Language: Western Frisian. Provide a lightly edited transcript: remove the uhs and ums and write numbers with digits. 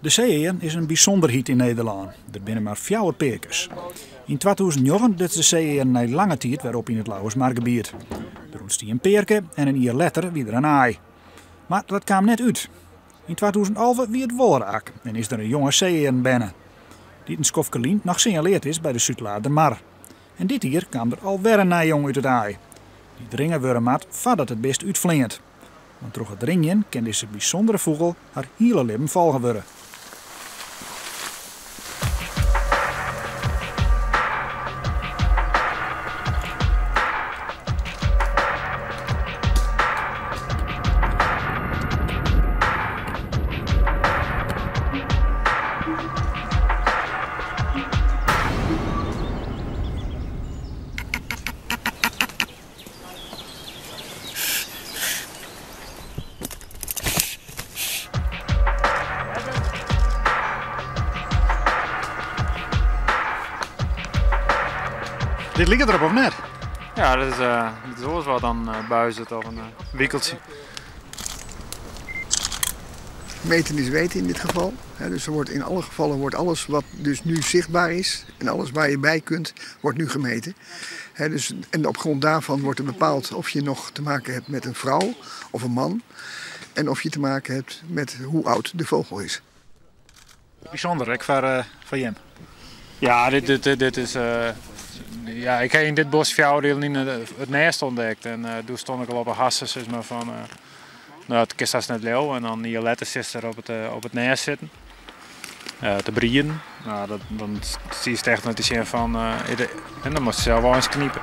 De see-earn is in bysûnderheid yn Nederlân. Der binne mar fjouwer pearkes. Yn 2009 luts de see-earn nei lange tiid wer op yn it Lauwersmargebiet. Der ûntstie in pearke en in jier letter wie der in aai. Mar dat kaam net út. Yn 2011 wie it wol raak en is der in jonge see-earn berne, dy't in skoftke lyn noch sinjaleard is by de Súdlaardermar. En dit jier kaam der alwer in nij jong út it aai, dy't ringe wurde moat foardat it bist útfleant. Want troch it ringjen kin dizze bysûndere fûgel har hiele libben folge wurde. Dit liket derop of net? Ja, dat is, uh, dat is oars wat dan uh, buizerd of in uh, wikeltsje. Meten is weten in dit geval. Dus er wordt in alle gevallen wordt alles wat dus nu zichtbaar is en alles waar je bij kunt, wordt nu gemeten. dus, en op grond daarvan wordt er bepaald of je nog te maken hebt met een vrouw of een man. En of je te maken hebt met hoe oud de vogel is. Bysûnder, ek foar, uh, foar jim. Ja, dit, dit, dit is. Uh, ja, ik ha yn dit bosk 4 jier lyn it nêst ûntdekt. En uh, doe stond ik al op 'e hasse, sis mar, fan. Uh, no, it kinst hast net leauwe. En dan in jier letter sitst er op it nêst sitten. Te brieden. No, dat, dan siest echt net te sjen fan. En dan moatst sels wol eens knipe.